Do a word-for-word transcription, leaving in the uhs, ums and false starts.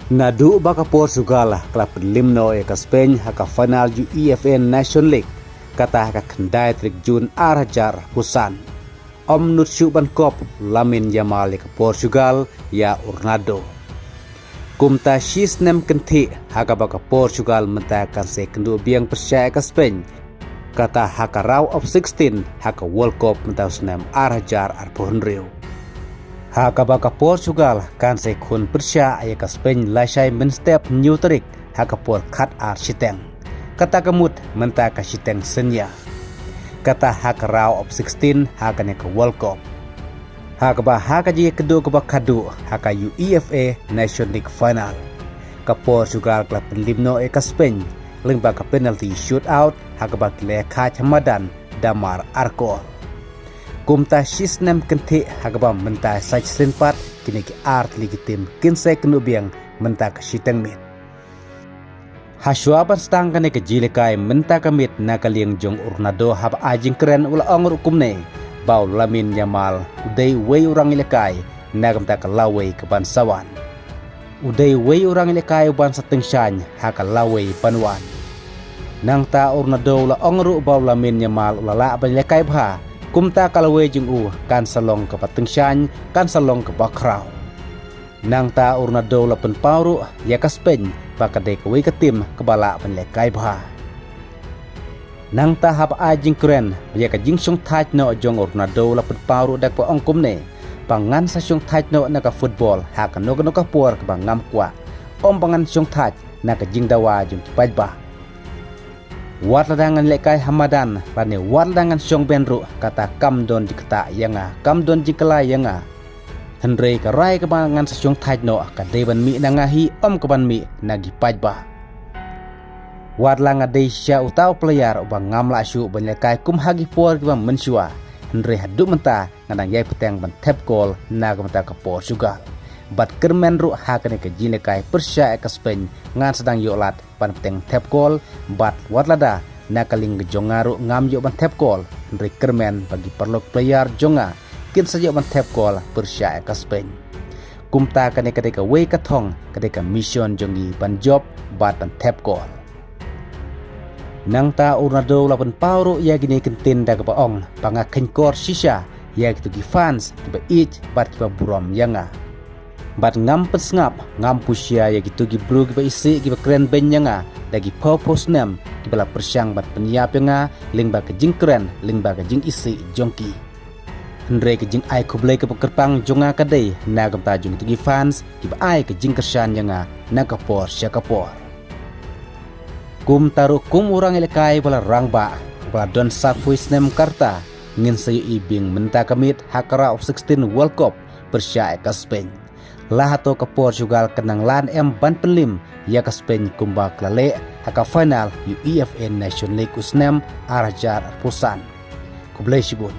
Naduh ba ka Portugal ka la pynlim noh ïa ka Spain ha ka final UEFA Nation League, kata ha ka khyndai tarik Jun ar hajar arphew san, ym nud shuh ban kop Lamine Yamal ïa ka Portugal ïa u Ronaldo. Kumta shi snem kynthih ha kaba ka Portugal mynta kan sa ïakynduh biang pyrshah ïa ka Spain, kata ha ka round of sixteen ha ka World Cup mynta u snem ar hajar arphew hynriew, ha kaba ka Portugal kan sa ïakhun pyrshah ïa ka Spain lashai mynstep hynñiew tarik ha ka por khatar shiteng, kata ka mut mynta ka shiteng synñia, kata ha ka round of sixteen ha kane ka World Cup. Ha kaba ha ka jingïakynduh kaba khadduh ha ka UEFA Nation League final, ka Portugal ka la pynlim noh ïa ka Spain lyngba ka penalty shootout ha kaba ki la ïakhaid ha madan da mar ar kol. Kumta shi snem kynthih ha kaba mynta sa shisien pat kine ki ar tylli ki tim kin sa ïakynduh biang mynta ka shiteng miet. Hashwa ban sdang kane ka jingïalehkai mynta ka miet na ka liang jong u Ronaldo, haba ai jingkren u la ong ruh kumne ba u Lamine Yamal u dei uwei u rangïalehkai na ka bynta ka lawei kaban sa wan. U dei uwei u rangïalehkai uban sa tyngshaiñ ha ka lawei ban wan. Nangta u Ronaldo u la ong ruh ba u Lamine Yamal u la lah ban ïalehkai bha, kumta ka lawei jong u kan sa long kaba tyngshaiñ, kan sa long kaba khraw. Nangta u Ronaldo u la pynpaw ruh ïa ka Spain ba ka dei kawei ka tim kaba lah ban ïalehkai bha. Nangta haba ai jingkren ïa ka jingshongthait noh jong u Ronaldo u la pynpaw ruh da kaba ong kumne ba ngan sa shongthait noh na ka football ha kano kano ka por kaba ngam kwah, ym ba ngan shongthait na ka jingdawa jong ki paidbah. Wat lada ngan lehkai ha madan lane wat lada ngan shong bynriew, kata kam don jingktah ïa nga, kam don jingkylla ïa nga. Hynrei ka rai kaba ngan sa shongthait noh ka dei ban mih na nga hi, ym ka ban mih na ki paidbah. Wat la nga dei shisha uta u player uba ngam lah shuh ban lehkai kum ha ki por kiba mynshuwa, hynrei haduh mynta nga dang ïai bteng ban thep kol na ka bynta ka Portugal. Bad kyrmen ruh ha kane ka jinglehkai pyrshah ïa ka Spain ngan sa dang ïoh lad ban bteng thep kol, bad wat lada na ka liang ka jong nga ruh ngam ïoh ban thep kol, hynrei kyrmen ba ki paralok player jong nga kin sa ïoh ban thep kol pyrshah ïa ka Spain. Kumta kane ka dei kawei ka thong, ka dei ka mission jong ngi ban jop bad ban thep kol. Nangta u Ronaldo u la pynpaw ruh ïa kine ki ktien da kaba ong ba nga kheiñkor shisha ïa kito ki fans kiba ïeit bad kiba burom ïa nga. Bad ngam pynsngap, ngam pyrshah ïa kito ki briew kiba isih kiba kren beiñ ïa nga da ki phew phew snem, kiba la pyrshang ban pynïap ïa nga lyngba ka jingkren, lyngba ka jingisih jong ki. Hynrei ka jingai khublei kaba kyrpang jong nga ka dei na ka bynta jong kito ki fans kiba ai ka jingkyrshan ïa nga na ka por sha ka por. Kumta ruh kum u rangïalehkai ba la rangbah, ba la don sawphew snem ka rta, ngin sa ïohi biang mynta ka miet ha ka round of sixteen World Cup pyrshah ïa ka Spain. La hato ka Portugal kan nang lah ne em ban pynlim ïa ka Spain kumba ka la leh ha ka final UEFA Nation League u snem ar hajar arphew san. Khublei shibun.